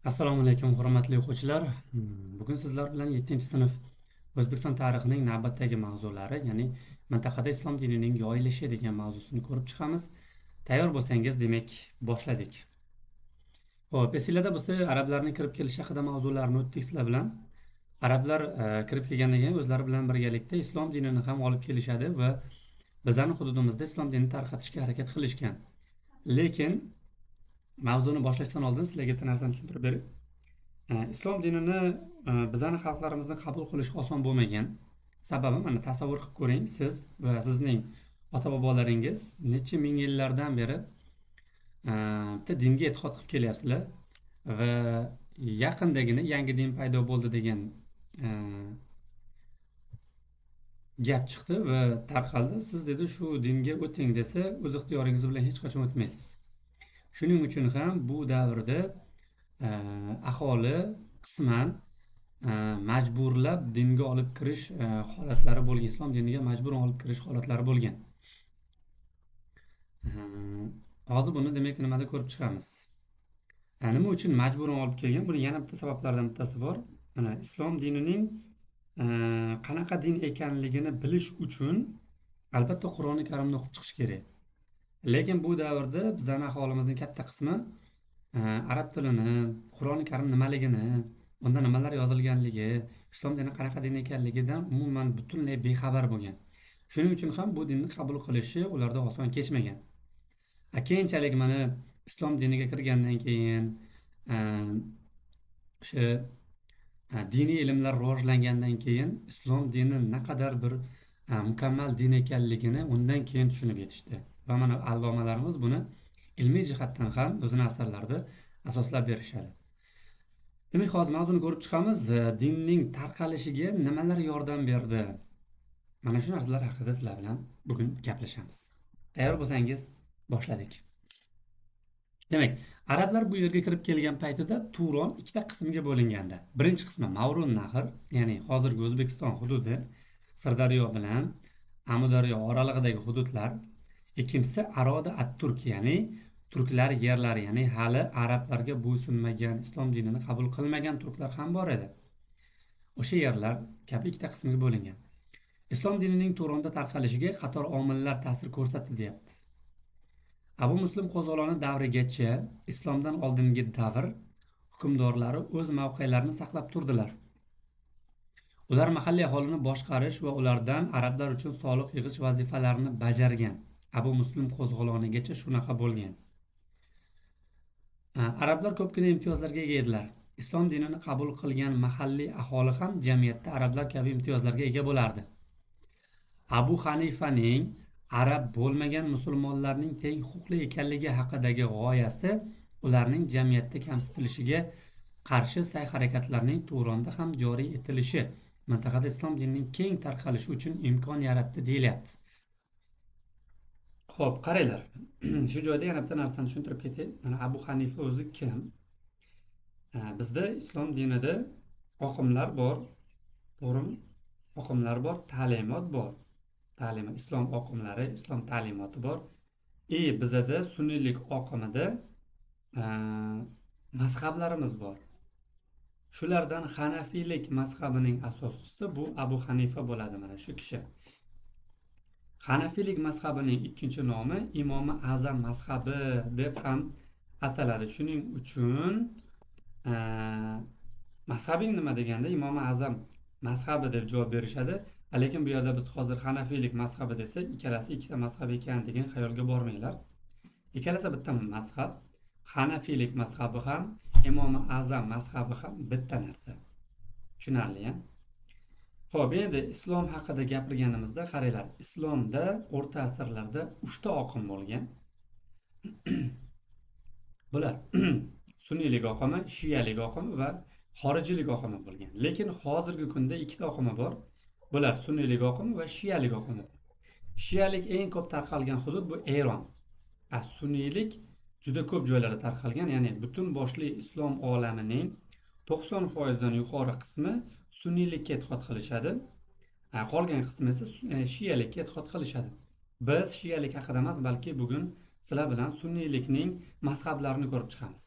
Assalomu alaykum, hurmatli o'quvchilar. Bugun sizlar bilan 7-sinf O'zbekiston tarixining navbatdagi mavzulari, ya'ni mintaqada islom dinining yoyilishi degan mavzusini ko'rib chiqamiz. Tayyor bo'lsangiz, demak, boshladik. Xo'p, esinglarda bo'lsa, arablarning kirib kelishi haqida mavzularni o'tdik sizlar bilan. Arablar kirib kelgandan keyin o'zlari bilan birgalikda islom dinini ham olib kelishadi va bizlarning hududimizda islom dinini tarqatishga harakat qilishgan. Lekin mavzuni boshlashdan oldin sizlarga bitta narsani tushuntirib beray. Islom dinini bizani xalqlarimizni qabul qilish oson bo'lmagan. Sababi, mana, tasavvur qilib ko'ring, siz va sizning ota bobolaringiz necha ming yillardan beri bitta dinga e'tiqod qilib kelyapsizlar va yaqindagina yangi din paydo bo'ldi degan gap chiqdi va tarqaldi. Siz, dedi, shu dinga o'ting desa, o'z ixtiyoringiz bilan hech qachon o'tmaysiz. Shuning uchun ham bu davrda aholi qisman majburlab dinga olib kirish holatlari bo'lgan, islom diniga majburan olib kirish holatlari bo'lgan. Hozir buni, demak, nimada ko'rib chiqamiz? Nima uchun majburan olib kelgan? Buni yana bitta sabablaridan bittasi bor. Mana, islom dinining qanaqa din ekanligini bilish uchun albatta Qur'oni Karimni o'qib chiqish kerak. Lekin bu davrda bizani aholimizning katta qismi arab tilini, Qur'oni Karim nimaligini, unda nimalar yozilganligi, islom dini qanaqa din ekanligidan umuman butunlay bexabar bo'lgan. Shuning uchun ham bu dinni qabul qilishi ularda oson kechmagan. Keyinchalik, mana, islom diniga kirgandan keyin, o'sha diniy ilmlar rivojlangandan keyin islom dini naqadar bir mukammal din ekanligini undan keyin tushunib yetishdi. Va mana, allomalarimiz buni ilmiy jihatdan ham o'zini asarlarida asoslab berishadi. Demak, hozir mavzuni ko'rib chiqamiz. Dinning tarqalishiga nimalar yordam berdi? Mana shu narsalar haqida sizlar bilan bugun gaplashamiz. Tayyor bo'lsangiz, boshladik. Demak, arablar bu yerga kirib kelgan paytida Turon ikkita qismga bo'lingandi. Birinchi qismi Mavrun Nahr, ya'ni hozirgi O'zbekiston hududi, Sirdaryo bilan Amudaryo oralig'idagi hududlar. Ikkinchisi Aroda at-Turk, ya'ni turklar yerlari, ya'ni hali arablarga bo'ysunmagan, islom dinini qabul qilmagan turklar ham bor edi. O'sha yerlar kabi ikkita qismga bo'lingan. Islom dinining Turonda tarqalishiga qator omillar ta'sir ko'rsatdi, deyapti. Abu Muslim qo'zg'oloni davrigacha, islomdan oldingi davr hukmdorlari o'z mavqelarini saqlab turdilar. Ular mahalliy aholini boshqarish va ulardan arablar uchun soliq yig'ish vazifalarini bajargan. Abu Muslim qo'zg'olonigacha shunaqa bo'lgan. Arablar ko'pgina imtiyozlarga ega edilar. Islom dinini qabul qilgan mahalliy aholi ham jamiyatda arablar kabi imtiyozlarga ega bo'lardi. Abu Hanifaning arab bo'lmagan musulmonlarning teng huquqli ekanligi haqidagi g'oyasi ularning jamiyatda kamsitilishiga qarshi sa'y-harakatlarning Turonda ham joriy etilishi mintaqada islom dinining keng tarqalishi uchun imkon yaratdi, deyilyapti. Xo'p, qaranglar. Shu joyda yana bitta narsani tushuntirib ketay. Mana, Abu Hanifa o'zi kim? Bizda islom dinida oqimlar bor, to'g'rimi? Oqimlar bor, ta'limot bor. Ta'limot, islom oqimlari, islom ta'limoti bor. И bizada sunniylik oqimida mazhablarimiz bor. Shulardan hanafiylik mazhabining asoschisi bu Abu Hanifa bo'ladi, mana shu kishi. Hanafiylik mazhabining ikkinchi nomi Imomi A'zam mazhabi deb ham ataladi. Shuning uchun mazhabing nima deganda, Imomi A'zam mazhabi deb javob berishadi. Lekin bu yerda biz hozir hanafiylik mazhabi desak, ikkalasi ikkita mazhab ekan degan xayolga bormanglar. Ikkalasi bitta mazhab. Hanafiylik mazhabi ham, Imomi A'zam mazhabi ham bitta narsa. Tushunarli, ya? Xo'p, endi islom haqida gapirganimizda, qaranglar, islomda o'rta asrlarda uchta oqim bo'lgan. Bular sunniylik oqimi, shiyalik oqimi va xorijiylik oqimi bo'lgan. Lekin hozirgi kunda ikkita oqimi bor. Bular sunniylik oqimi va shiyalik oqimi. Shiyalik eng ko'p tarqalgan hudud bu Eron. Sunniylik juda ko'p joylarda tarqalgan, ya'ni butun boshli islom olamining 90% dan yuqori qismi sunniylikka e'tiqod qilishadi. Qolgan qismi esa shiyalikka e'tiqod qilishadi. Biz shiyalik haqida emas, balki bugun sizlar bilan sunniylikning mazhablarini ko'rib chiqamiz.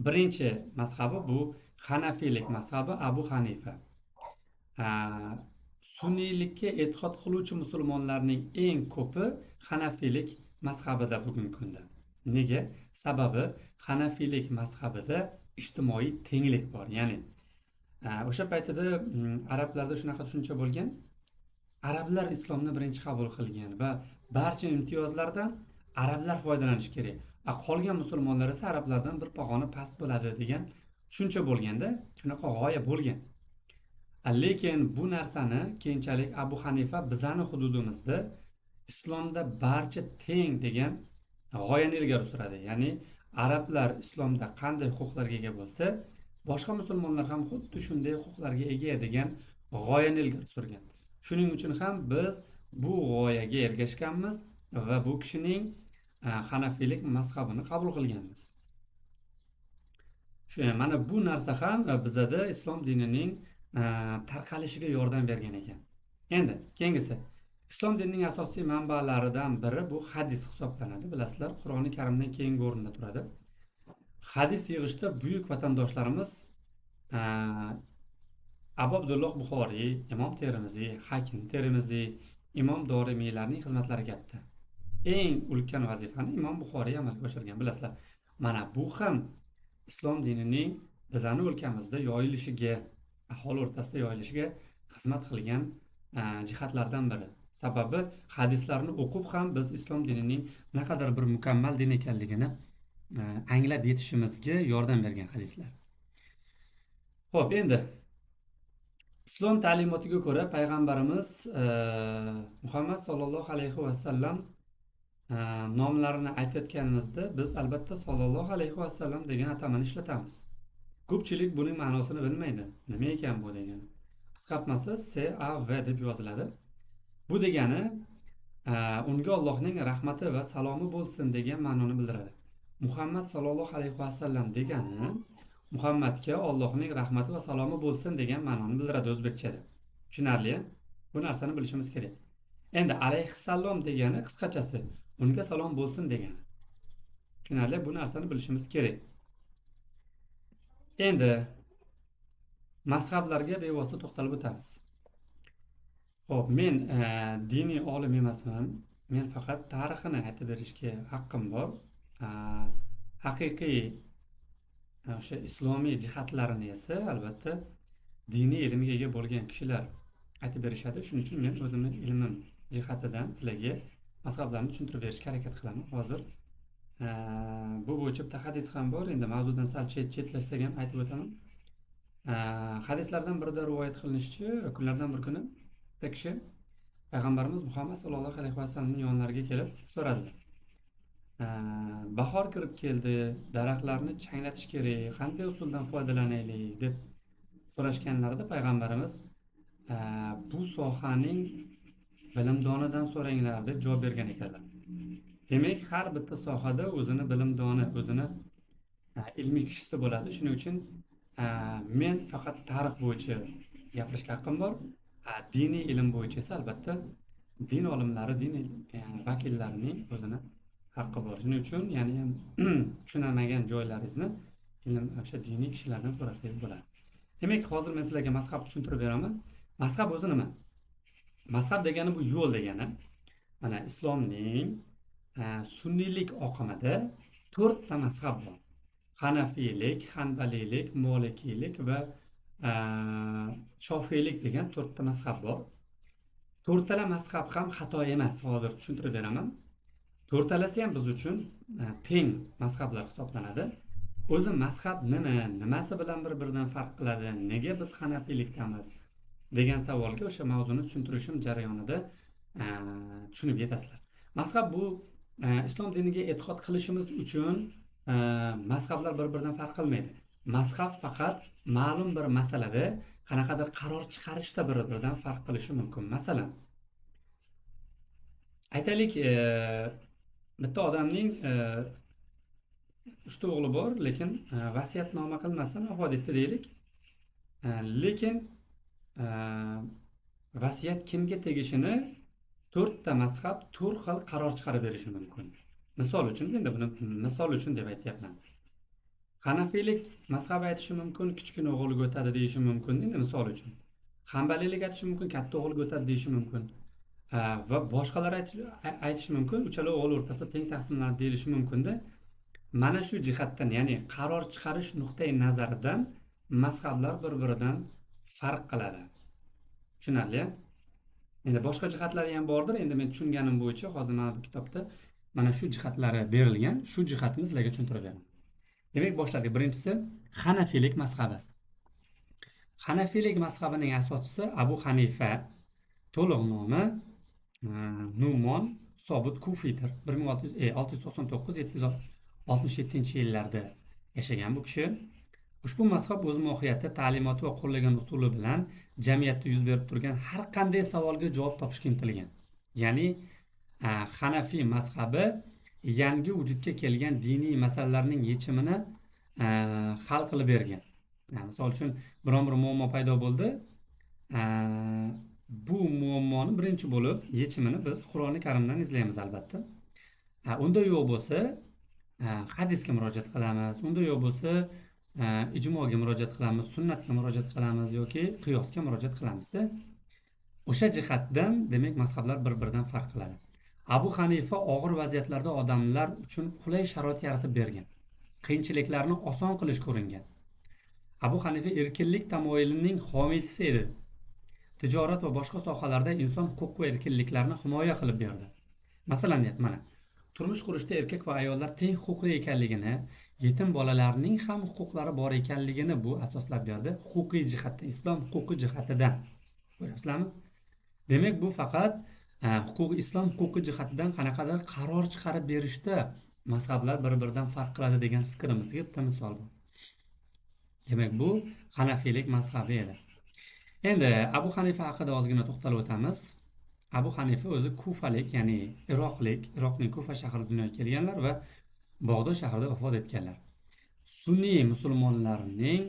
Birinchi mazhabi bu hanafiylik mazhabi, Abu Hanifa. Sunniylikka e'tiqod qiluvchi musulmonlarning eng ko'pi hanafiylik mazhabida bugungi kunda. Nega? Sababi hanafiylik mazhabida ijtimoiy tenglik bor. Ya'ni o'sha paytida arablarda shunaqa tushuncha bo'lgan. Arablar islomni birinchi qabul qilgan va barcha imtiyozlardan arablar foydalanishi kerak. Qolgan musulmonlar esa arablardan bir pog'ona past bo'ladi degan tushuncha bo'lganda, shunaqa g'oya bo'lgan. Lekin bu narsani keyinchalik Abu Hanifa bizani hududimizda islomda barcha teng degan g'oyani ilgari suradi. Ya'ni arablar islomda qanday huquqlarga ega bo'lsa, boshqa musulmonlar ham xuddi shunday huquqlarga ega degan g'oyani ilgari surgan. Shuning uchun ham biz bu g'oyaga ergashganmiz va bu kishining hanafiylik mazhabini qabul qilganmiz. Shu mana bu narsa ham bizada islom dinining tarqalishiga yordam bergan ekan. Endi keyingisi, islom dinining asosiy manbalaridan biri bu hadis hisoblanadi. Bilasizlar, Qur'oni Karimdan keyingi o'rinda turadi. Hadis yig'ishda buyuk vatandoshlarimiz Abu Abdulloh Buxoriy, Imom Termiziy, Hakim Termiziy, Imom Dorimiylarning xizmatlari katta. Eng ulkan vazifani Imom Buxoriy amalga oshirgan, bilasizlar. Mana bu ham islom dinining bizani o'lkamizda yoyilishiga, aholi o'rtasida yoyilishiga xizmat qilgan jihatlardan biri. Sababi hadislarni o'qib ham biz islom dinining naqadar bir mukammal din ekanligini anglab yetishimizga yordam bergan hadislar. Xo'p, endi islom ta'limotiga ko'ra payg'ambarimiz Muhammad sollallohu alayhi vasallam nomlarini aytayotganimizda biz albatta sollallohu alayhi vasallam degan atamani ishlatamiz. Ko'pchilik buning ma'nosini bilmaydi. Nima ekan bu degani? Qisqartmasi SAV deb yoziladi. Bu degani unga Allohning rahmati va salomi bo'lsin degan ma'noni bildiradi. Muhammad sollallohu alayhi vasallam degani Muhammadga Allohning rahmati va salomi bo'lsin degan ma'noni bildiradi o'zbekchada. Tushunarli? Bu narsani bilishimiz kerak. Endi alayhissalom degani qisqachasi unga salom bo'lsin degani. Tushunarli? Bu narsani bilishimiz kerak. Endi mazhablarga bevosita to'xtalib o'tamiz. Xo'p, men diniy olim emasman. Men faqat tarixini aytib berishga haqqim bor. Haqiqiy o'sha islomiy jihatlarini esa albatta diniy ilmga ega bo'lgan kishilar aytib berishadi. Shuning uchun men o'zimni ilmim jihatidan sizlarga mazhablarni tushuntirib berishga harakat qilaman. Hozir bu bo'yicha bitta hadis ham bor. Endi mavzudan sal chetlashsak ham aytib o'taman. Hadislardan birida rivoyat qilinishicha, kunlardan bir kuni bitta kishi payg'ambarimiz Muhammad sollallohu alayhi vasallamning yonlariga kelib so'radilar. Bahor kirib keldi, daraxtlarni changlatish kerak, qanday usuldan foydalanaylik deb so'rashganlarida payg'ambarimiz bu sohaning bilimdonidan so'ranglar deb javob bergan ekanlar. Demak, har bitta sohada o'zini bilimdoni, o'zini ilmiy kishisi bo'ladi. Shuning uchun men faqat tarix bo'yicha gapirishga haqqim bor. Diniy ilm bo'yicha esa albatta din olimlari, din vakillarining o'zini haqqi bor. Shuning uchun ya'ni tushunamagan joylaringizni ilm o'sha diniy kishilardan so'rasangiz bo'ladi. Demak, hozir men sizlarga mazhab tushuntirib beraman. Mazhab o'zi nima? Mazhab degani bu yo'l degani. Mana islomning sunniylik oqimida 4 ta mazhab bor. Hanafiylik, Hanbaliylik, Molikiylik va Shofiylik degan 4 ta mazhab bor. To'rtala mazhab ham xato emas, hozir tushuntirib beraman. To'rtalasi ham biz uchun teng mazhablar hisoblanadi. O'zi mazhab nima, nimasi bilan bir-biridan farq qiladi, nega biz hanafiylikdamiz degan savolga o'sha mavzuni tushuntirishim jarayonida tushunib yetasizlar. Mazhab bu islom diniga e'tiqod qilishimiz uchun mazhablar bir-biridan farq qilmaydi. Mazhab faqat ma'lum bir masalada qanaqadir qaror chiqarishda bir-biridan farq qilishi mumkin. Masalan, aytaylik, bitta odamning 3 ta o'g'li bor, lekin vasiyatnoma qilmasdan vafot etdi deylik. Lekin vasiyat kimga tegishini 4 ta mazhab 4 xil qaror chiqarib berishi mumkin. Misol uchun, endi buni misol uchun deb aytyapman. Hanafiylik mazhabi aytishi mumkin, kichkina o'g'ilga o'tadi deyishi mumkin, endi misol uchun. Hanbaliylik aytishi mumkin, katta o'g'ilga o'tadi deyishi mumkin. Va boshqalar aytishi mumkin, uchala o'g'il o'rtasida teng taqsimlanadi deyilishi mumkinda. Mana shu jihatdan, ya'ni qaror chiqarish nuqtai nazaridan mazhablar bir-biridan farq qiladi. Tushunarli? Endi boshqa jihatlari ham bordir. Endi men tushunganim bo'yicha hozir mana bu kitobda mana shu jihatlari berilgan. Shu jihatini sizlarga tushuntirib beraman. Demak, boshladik. Birinchisi Hanafiylik mazhabi. Hanafiylik mazhabining asoschisi Abu Hanifa, to'liq nomi Nu'mon Sobit Kufiydir. 1699-767 yillarda yashagan bu kishi. Ushbu mazhab o'z mohiyati, ta'limoti va qo'llagan usuli bilan jamiyatda yuz berib turgan har qanday savolga javob topishga intilgan. Ya'ni Hanafiy mazhabi yangi vujudga kelgan diniy masalalarning yechimini hal qilib bergan. Misol uchun, biron bir muammo paydo bo'ldi. Bu muammoni birinchi bo'lib yechimini biz Qur'oni Karimdan izlaymiz albatta. Unda yo'q bo'lsa, hadisga murojaat qilamiz. Unda yo'q bo'lsa, ijmoga murojaat qilamiz, sunnatga murojaat qilamiz yoki qiyosga murojaat qilamizda. O'sha jihatdan, demak, mazhablar bir-biridan farq qiladi. Abu Hanifa og'ir vaziyatlarda odamlar uchun qulay sharoit yaratib bergan. Qiyinchiliklarni oson qilish ko'ringan. Abu Hanifa erkinlik tamoyilining homiysi edi. Tijorat va boshqa sohalarda inson huquq va erkinliklarini himoya qilib berdi. Masalan, mana turmush qurishda erkak va ayollar teng huquqli ekanligini, yetim bolalarning ham huquqlari bor ekanligini bu asoslab berdi. Huquqiy jihatdan, islom huquqi jihatidan. Ko'ryapsizlarmi? Demak, bu faqat huquq, islom huquqi jihatidan qanaqadir qaror chiqarib berishda mazhablar bir-biridan farq qiladi degan fikrimizga bitta misol bu. Demak, bu Hanafiylik mazhabi edi. Endi Abu Hanifa haqida ozgina to'xtalib o'tamiz. Abu Hanifa o'zi Kufalik, ya'ni Iroqlik, Iroqning Kufa shahrida dunyoga kelganlar va Bag'dod shahrida vafot etganlar. Sunniy musulmonlarning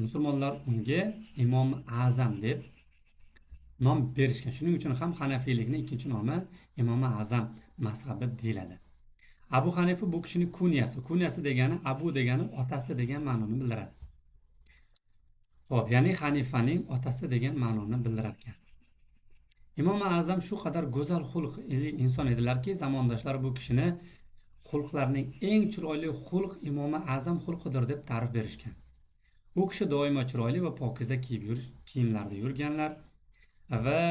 musulmonlar unga Imom Azam deb nom berishgan. Shuning uchun ham Hanafiylikning ikkinchi nomi Imom Azam mazhabi deyiladi. Abu Hanifa bu kishining kunyasi. Kunyasi degani Abu degani otasi degan ma'noni bildiradi. Xo'p, ya'ni Hanifaning otasi degan ma'noni bildirar ekan. Imom Azam shu qadar go'zal xulqli inson edilarki, zamondoshlari bu kishini xulqlarining eng chiroyli xulq Imom Azam xulqidir deb ta'rif berishgan. U kishi doimo chiroyli va pokiza kiyib kiyimlarda yurganlar va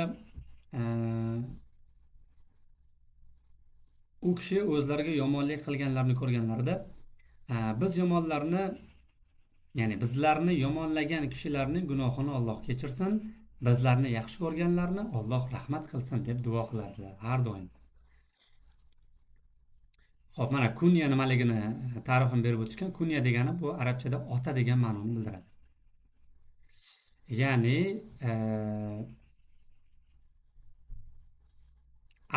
u kishi o'zlariga yomonlik qilganlarni ko'rganlarida biz yomonlarni, ya'ni bizlarni yomonlagan kishilarning gunohini Alloh kechirsin, bizlarni yaxshi ko'rganlarni Alloh rahmat qilsin deb duo qilardilar har doim. Xo'p, mana kunya nimaligini ta'rifini berib o'tishgan. Kunya degani bu arabchada ota degan ma'noni bildiradi. Ya'ni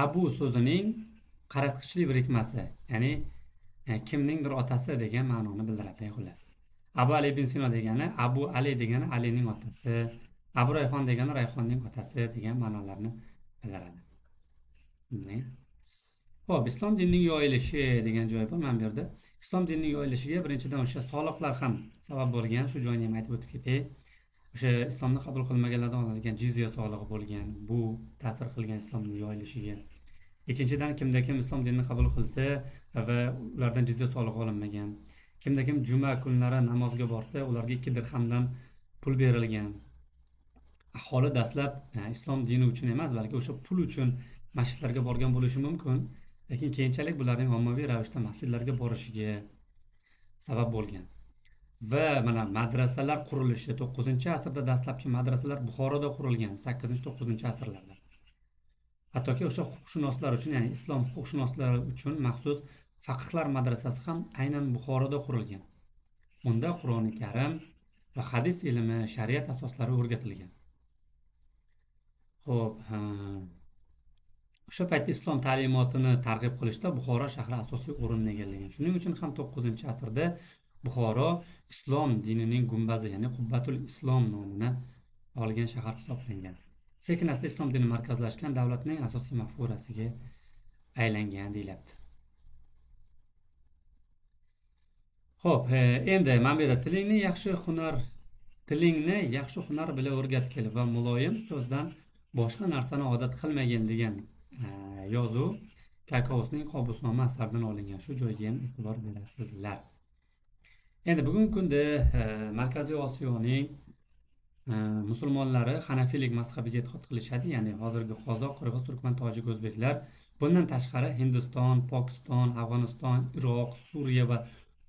Abu so'zining qaratqichli birikmasi, ya'ni kimningdir otasi degan ma'noni bildiradi, xullas. Abu Ali ibn Sino degani Abu Ali degani Alining otasi, Abu Rayhon degani Rayhonning otasi degan ma'nolarni bildiradi. Xo'p, islom dinining yoyilishi degan joy bor mana bu yerda. Islom dinining yoyilishiga birinchidan o'sha soliqlar ham sabab bo'lgan, shu joyni ham aytib o'tib ketay. O'sha islomni qabul qilmaganlardan olinadigan jizya solig'i bo'lgan, bu ta'sir qilgan islomning yoyilishiga. Ikkinchidan, kimda kim islom dinini qabul qilsa va ulardan jizya solig'i olinmagan. Kimda kim juma kunlari namozga borsa, ularga 2 dirhamdan pul berilgan. Aholi dastlab islom dini uchun emas, balki o'sha pul uchun masjidlarga borgan bo'lishi mumkin, lekin keyinchalik bularning ommaviy ravishda masjidlarga borishiga sabab bo'lgan. Va mana madrasalar qurilishi 9-asrda dastlabki madrasalar Buxoroda qurilgan, 8-9 asrlarda. Hattoki o'sha huquqshunoslar uchun, ya'ni islom huquqshunoslari uchun maxsus faqihlar madrasasi ham aynan Buxoroda qurilgan. Unda Qur'oni Karim va hadis ilmi, shariat asoslari o'rgatilgan. Xo'p, o'sha paytda islom ta'limotini targ'ib qilishda Buxoro shahri asosiy o'rinni egallagan. Shuning uchun ham 9-asrda Buxoro islom dinining gumbazi, ya'ni Qubbatul Islom nomini olgan shahar hisoblangan. Sekin asta islom dini markazlashgan davlatning asosiy mafkurasiga aylangan deyilyapti. Xo'p, endi mana bu yerda tilingni yaxshi hunar bilan o'rgatkil va muloyim so'zdan boshqa narsani odat qilmagin degan yozuv Kaykovusning Qobusnoma asaridan olingan. Shu joyga ham e'tibor berasizlar. Endi bugungi kunda Markaziy Osiyoning musulmonlari hanafiylik mazhabiga e'tiqod qilishadi, ya'ni hozirgi qozoq, qirg'iz, turkman, tojik, o'zbeklar. Bundan tashqari Hindiston, Pokiston, Afg'oniston, Iroq, Suriya va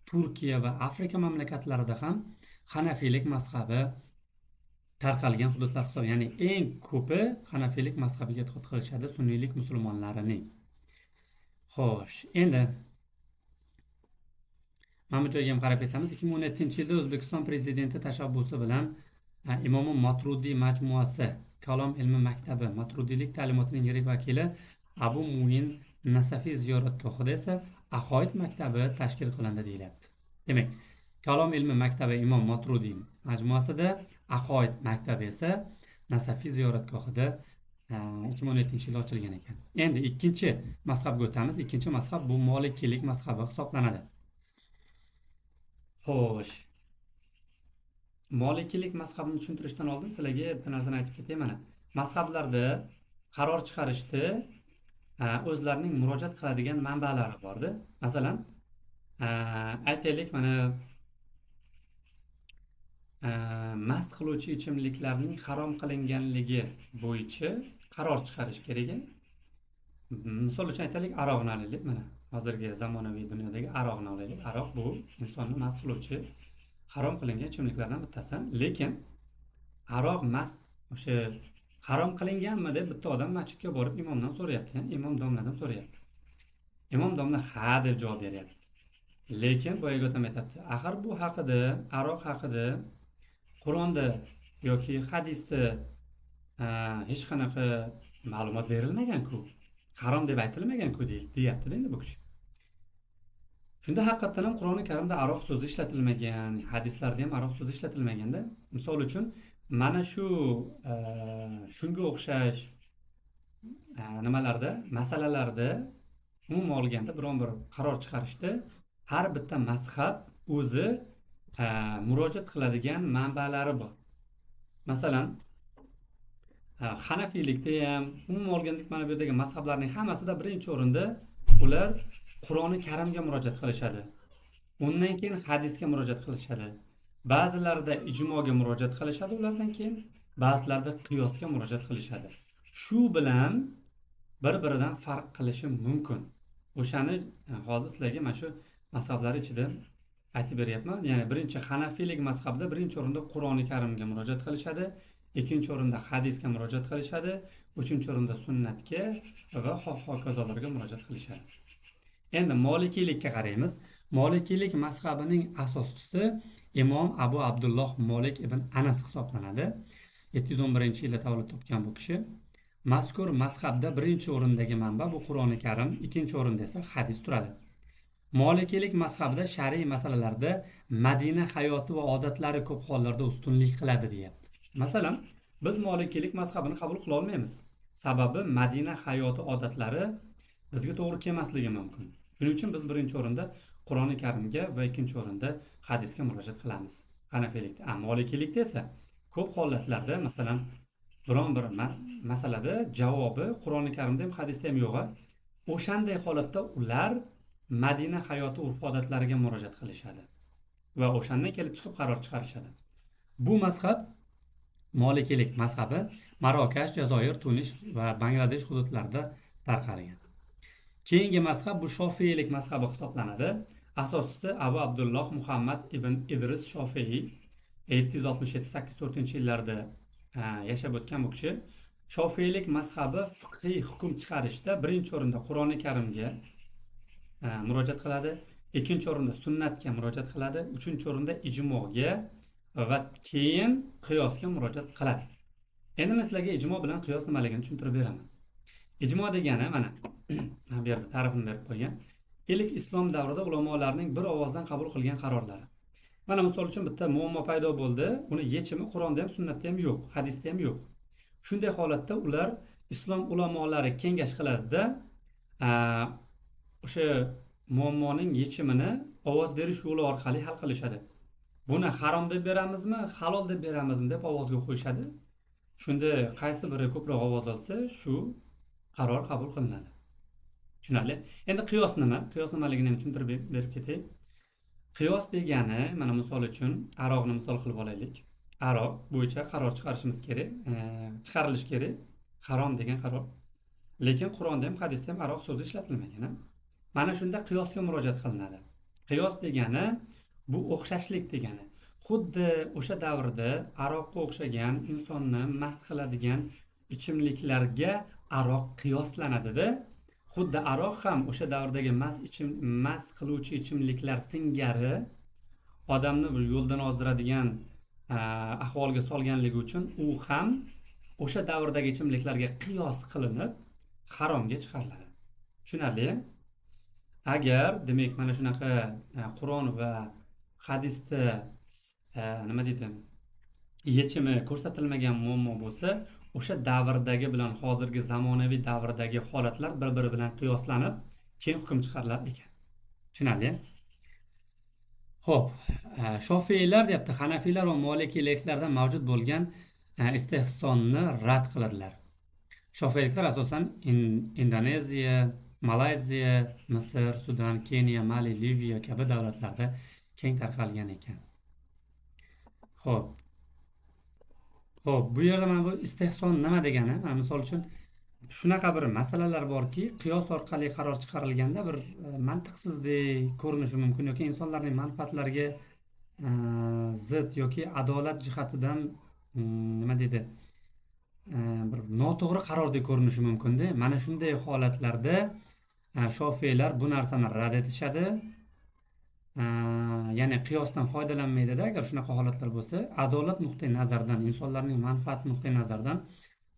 Turkiya va Afrika mamlakatlarida ham hanafiylik mazhabi tarqalgan hududlar hisoblanadi. Ya'ni eng ko'pi hanafiylik mazhabiga e'tiqod qilishadi sunniylik musulmonlarining. Xo'sh, endi mana bu joyga ham qarab ketamiz. 2017-yilda O'zbekiston prezidenti tashabbusi bilan Imom Matrudiy majmuasi Kalom ilmi maktabi Matrudiylik ta'limotining yirik vakili Abu Muin Nasafiy ziyoratgohida esa Aqoid maktabi tashkil qilindi deyilyapti. Demak, Kalom ilmi maktabi Imom Matrudiy majmuasida, Aqoid maktabi esa Nasafiy ziyoratgohida 2017-yilda ochilgan ekan. Endi ikkinchi mazhabga o'tamiz. Ikkinchi mazhab bu Molikiylik mazhabi hisoblanadi. Xo'sh. Molikiylik mazhabini tushuntirishdan oldin sizlarga bitta narsani aytib ketay mana. Mazhablarda qaror chiqarishda o'zlarining murojaat qiladigan manbalari borda. Masalan, aytaylik mana mast qiluvchi ichimliklarning harom qilinganligi bo'yicha qaror chiqarish kerak. Misol uchun aytaylik, aroqni olaylik mana. Hozirgi zamonaviy dunyodagi aroqni olaylik. Aroq bu insonni mast qiluvchi harom qilingan ichimliklardan bittasi. Lekin aroq mast o'sha harom qilinganmi deb bitta odam masjidga borib imomdan so'rayapti, imom domladan so'rayapti. Imom domla ha deb javob beryapti. Lekin boyagi odam aytyapti, axir bu haqida, aroq haqida Qur'onda yoki hadisda hech qanaqa ma'lumot berilmagan-ku. Harom deb aytilmagan-ku deyapti-da endi bu kishi. Shunda haqiqatdan ham Qur'oni Karimda aroq so'zi ishlatilmagan, hadislarda ham aroq so'zi ishlatilmaganda, misol uchun mana shu shunga o'xshash nimalarda, masalalarda umuman olganda biron bir qaror chiqarishda har bitta mazhab o'zi murojaat qiladigan manbalari bor. Masalan, hanafiylikda ham, umuman olganda mana bu yerdagi mazhablarning hammasida birinchi o'rinda ular Qur'oni Karimga murojaat qilishadi. Undan keyin hadisga murojaat qilishadi. Ba'zilarida ijmoga murojaat qilishadi, ulardan keyin ba'zilarida qiyosga murojaat qilishadi. Shu bilan bir-biridan farq qilishi mumkin. O'shani hozir sizlarga mana shu mazhablar ichida aytib beryapman. Ya'ni birinchi hanafiylik mazhabida birinchi o'rinda Qur'oni Karimga murojaat qilishadi, ikkinchi o'rinda hadisga murojaat qilishadi, uchinchi o'rinda sunnatga va hokazolarga murojaat qilishadi. Endi molikiylikka qaraymiz. Molikiylik mazhabining asoschisi Imom Abu Abdulloh Molik ibn Anas hisoblanadi. 711-yilda tavallud topgan bu kishi. Mazkur mazhabda birinchi o'rindagi manba bu Qur'oni Karim, ikkinchi o'rinda esa hadis turadi. Molikiylik mazhabida shar'iy masalalarda Madina hayoti va odatlari ko'p hollarda ustunlik qiladi deyapti. Masalan, biz molikiylik mazhabini qabul qila olmaymiz. Sababi Madina hayoti odatlari bizga to'g'ri kelmasligi mumkin. Shuning uchun biz birinchi o'rinda Qur'oni Karimga va ikkinchi o'rinda hadisga murojaat qilamiz. Hanafiylikda, molikiylikda esa ko'p holatlarda, masalan, biron bir masalada javobi Qur'oni Karimda ham hadisda ham yo'q. O'shanday holatda ular Madina hayoti urf-odatlariga murojaat qilishadi va o'shandan kelib chiqib qaror chiqarishadi. Bu mazhab molikiylik mazhabi Marokash, Jazoir, Tunis va Bangladesh hududlarida tarqalgan. Keyingi mazhab bu Shofiylik mazhabi hisoblanadi. Asoschisi Abu Abdulloh Muhammad ibn Idris Shofiy 767-804-yillarda yashab o'tgan bu kishi. Shofiylik mazhabi fiqhiy hukm chiqarishda birinchi o'rinda Qur'oni Karimga murojaat qiladi, ikkinchi o'rinda sunnatga murojaat qiladi, uchinchi o'rinda ijmoga va keyin qiyosga murojaat qiladi. Endi men sizlarga ijmo bilan qiyos nimaligini tushuntirib beraman. Ijmo degani mana bu yerda ta'rifini berib qo'ygan. Ilk islom davrida ulamolarning bir ovozdan qabul qilgan qarorlari. Mana misol uchun bitta muammo paydo bo'ldi, uni yechimi Qur'onda ham, sunnatda ham yo'q, hadisda ham yo'q. Shunday holatda ular islom ulamolari kengash qiladida, o'sha muammoning yechimini ovoz berish yo'li orqali hal qilishadi. Buni harom deb beramizmi, halol deb beramizmi deb ovozga qo'yishadi. Shunda qaysi biri ko'proq ovoz olsa, shu qaror qabul qilinadi. Tushunarli? Endi qiyos nima? Qiyos nimaligini ham tushuntirib berib ketay. Qiyos degani, mana misol uchun aroqni misol qilib olaylik. Aroq bo'yicha qaror chiqarishimiz kerak, chiqarilishi kerak, harom degan qaror. Lekin Qur'onda ham, hadisda ham aroq so'zi ishlatilmagan. Mana shunda qiyosga murojaat qilinadi. Qiyos degani bu o'xshashlik degani. Xuddi o'sha davrda aroqqa o'xshagan insonni mast qiladigan ichimliklarga aroq qiyoslanadi-da. Xuddi aroq ham o'sha davrdagi mast qiluvchi ichimliklar singari odamni yo'ldan ozdiradigan ahvolga solganligi uchun u ham o'sha davrdagi ichimliklarga qiyos qilinib haromga chiqariladi. Tushunarli? Agar demak mana shunaqa Qur'on va hadisda nima deydi, yechimi ko'rsatilmagan muammo bo'lsa, o'sha davrdagi bilan hozirgi zamonaviy davrdagi holatlar bir-biri bilan qiyoslanib, keyin hukm chiqarilar ekan. Tushunarli? Xo'p, Shofiylar deyapti, Hanafiylar va Malikiyliklarda mavjud bo'lgan istehsonni rad qiladilar. Shofiyliklar asosan Indoneziya, Malayziya, Misr, Sudan, Keniya, Mali, Liviya kabi davlatlarda keng tarqalgan ekan. Xo'p. Xo'p, bu yerda mana bu istehson nima degani? Mana misol uchun shunaqa bir masalalar borki, qiyos orqali qaror chiqarilganda bir mantiqsizdek ko'rinishi mumkin yoki insonlarning manfaatlariga zid yoki adolat jihatidan nima deydi, bir noto'g'ri qarordek ko'rinishi mumkin-da. Mana shunday holatlarda Shofiylar bu narsani rad etishadi. Ya'ni qiyosdan foydalanmaydida, agar shunaqa holatlar bo'lsa, adolat nuqtai nazaridan, insonlarning manfaati nuqtai nazaridan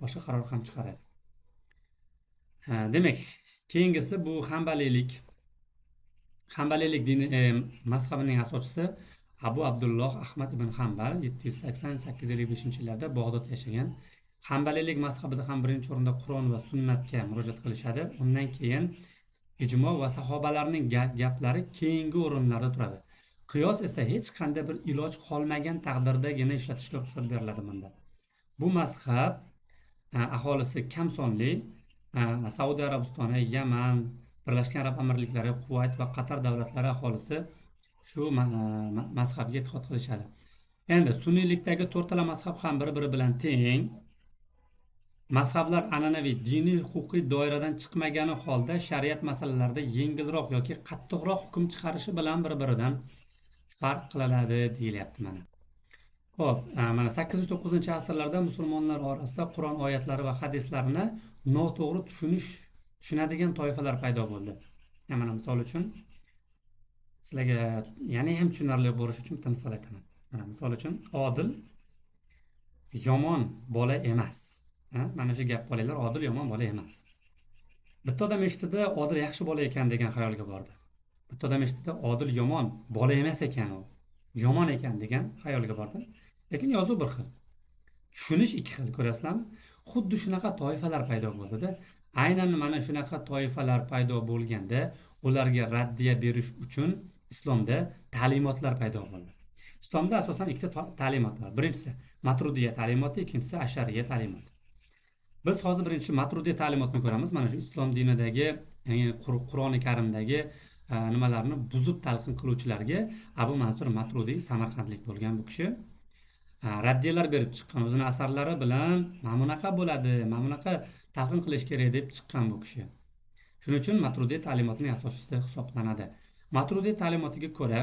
boshqa qaror ham chiqaradi. Demak, keyingisi bu Hanbaliylik. Hanbaliylik dini mazhabining asoschisi Abu Abdulloh Ahmad ibn Hanbal 780-855-yillarda Bag'dodda yashagan. Hanbaliylik mazhabida ham birinchi o'rinda Qur'on va sunnatga murojaat qilishadi. Undan keyin ijmo va sahobalarning gaplari keyingi o'rinlarda turadi. Qiyos esa hech qanday bir iloj qolmagan taqdirdagina ishlatishga ruxsat beriladi bunda. Bu mazhab aholisi kam sonli Saudiya Arabistoni, Yaman, Birlashgan Arab Amirliklari, Quvayt va Qatar davlatlari aholisi shu mazhabga e'tiqod qilishadi. Endi sunniylikdagi to'rtala mazhab ham bir-biri bilan teng. Mazhablar an'anaviy diniy huquqiy doiradan chiqmagani holda shariat masalalarida yengilroq yoki qattiqroq hukm chiqarishi bilan bir-biridan farq qilinadi deyilyapti mana. Xo'p, mana 8-9-asrlarda musulmonlar orasida Qur'on oyatlari va hadislarni noto'g'ri tushunadigan toifalar paydo bo'ldi. Mana misol uchun sizlarga yana ham tushunarli bo'lishi uchun bitta misol aytaman. Mana misol uchun Odil yomon bola emas. Mana shu gap bolalar, Odil yomon bola emas. Bitta odam eshitdi, Odil yaxshi bola ekan degan xayolga bordi. Bitta odam eshitdi, Odil yomon bola emas ekan u. Yomon ekan degan xayolga bordi. Lekin yozuv bir xil. Tushunish ikki xil, ko'rasizlarmi? Xuddi shunaqa toifalar paydo bo'ldi-da. Aynan mana shunaqa toifalar paydo bo'lganda ularga raddiya berish uchun islomda ta'limotlar paydo bo'ldi. Islomda asosan ikkita ta'limot bor. Birinchisi Matrudiya ta'limoti, ikkinchisi Ashariya ta'limoti. Biz hozir birinchi Matrudiya ta'limotini ko'ramiz. Mana shu islom dinidagi, ya'ni Qur'oni Karimdagi nimalarni buzib talqin qiluvchilarga Abu Mansur Matrudiy samarqandlik bo'lgan bu kishi raddiyalar berib chiqqan, o'zini asarlari bilan mana bunaqa bo'ladi, mana bunaqa talqin qilish kerak deb chiqqan bu kishi. Shuning uchun Matrudiy ta'limotining asoschisi hisoblanadi. Matrudiy ta'limotiga ko'ra,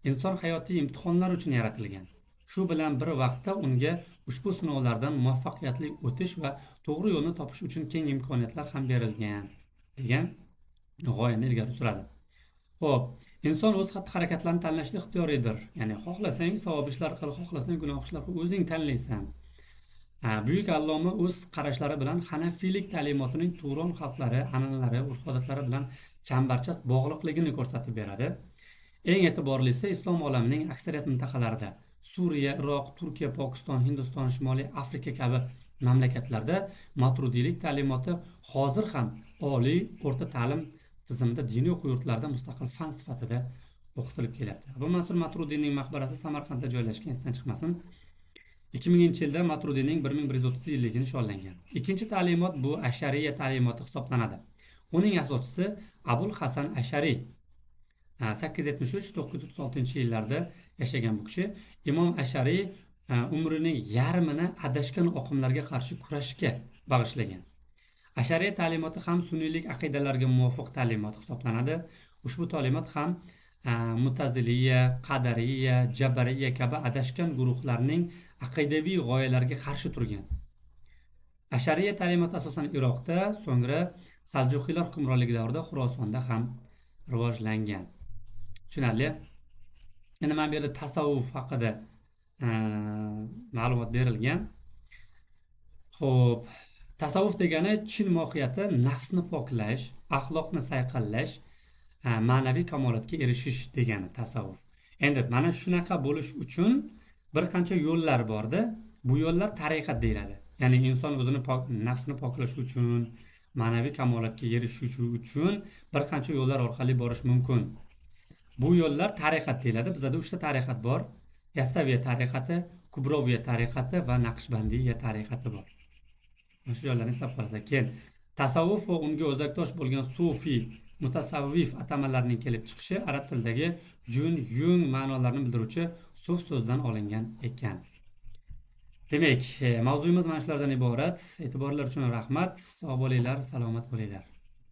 inson hayotiy imtihonlar uchun yaratilgan. Shu bilan bir vaqtda unga ushbu sinovlardan muvaffaqiyatli o'tish va to'g'ri yo'lni topish uchun keng imkoniyatlar ham berilgan degan g'oyani ilgari suradi. Xo'p, inson o'z xatti-harakatlarini tanlashda ixtiyoridir. Ya'ni xohlasang savob ishlar qil, xohlasang gunoh ishlar qil, o'zing tanlaysan. Buyuk alloma o'z qarashlari bilan Hanafiylik ta'limotining Turon xalqlari, an'analari, urf-odatlari bilan chambarchas bog'liqligini ko'rsatib beradi. Eng e'tiborlisi islom olamining aksariyat mintaqalarida Suriya, Iroq, Turkiya, Pokiston, Hindiston, Shimoliy Afrika kabi mamlakatlarda Matrudiylik ta'limoti hozir ham oliy, o'rta ta'lim tizimida diniy o'quv yurtlarida mustaqil fan sifatida o'qitilib kelyapti. Abu Mansur Matrudiyning maqbarasi Samarqandda joylashgan, esdan chiqmasin. 2000-yilda Matrudiyning 1130 yilligi nishonlangan. Ikkinchi ta'limot bu Ashariya ta'limoti hisoblanadi. Uning asoschisi Abul Hasan Ashariy 873-936-yillarda yashagan bu kishi. Imom Ashariy umrining yarmini adashgan oqimlarga qarshi kurashga bag'ishlagan. Ashariya ta'limoti ham sunniylik aqidalariga muvofiq ta'limot hisoblanadi. Ushbu ta'limot ham mutaziliya, qadariya, jabariya kabi adashgan guruhlarning aqidaviy g'oyalariga qarshi turgan. Ashariya ta'limoti asosan Iroqda, so'ngra Saljuqiylar hukmronligi davrida Xurosonda ham rivojlangan. Tushunarli? Endi mana bu yerda tasavvuf haqida ma'lumot berilgan. Xo'p, tasavvuf degani chin mohiyati nafsni poklash, axloqni sayqallash, ma'naviy kamolatga erishish degani tasavvuf. Endi mana shunaqa bo'lish uchun bir qancha yo'llar borda. Bu yo'llar tariqat deyiladi. Ya'ni inson o'zini nafsini poklash uchun, ma'naviy kamolatga erishish uchun bir qancha yo'llar orqali borish mumkin. Bu yo'llar tariqat deyiladi. Bizada 3 ta tariqat bor. Yassaviya tariqati, Kubroviya tariqati va Naqshbandiya tariqati bor. Mana shu joylarni eslab qolsak. Keyin tasavvuf va unga o'zakdosh bo'lgan sufiy, mutasavvif atamalarining kelib chiqishi arab tilidagi jun, yung ma'nolarini bildiruvchi suf so'zidan olingan ekan. Demak, mavzuyimiz mana shulardan iborat. E'tiborlar uchun rahmat. Sog' bo'linglar, salomat bo'linglar.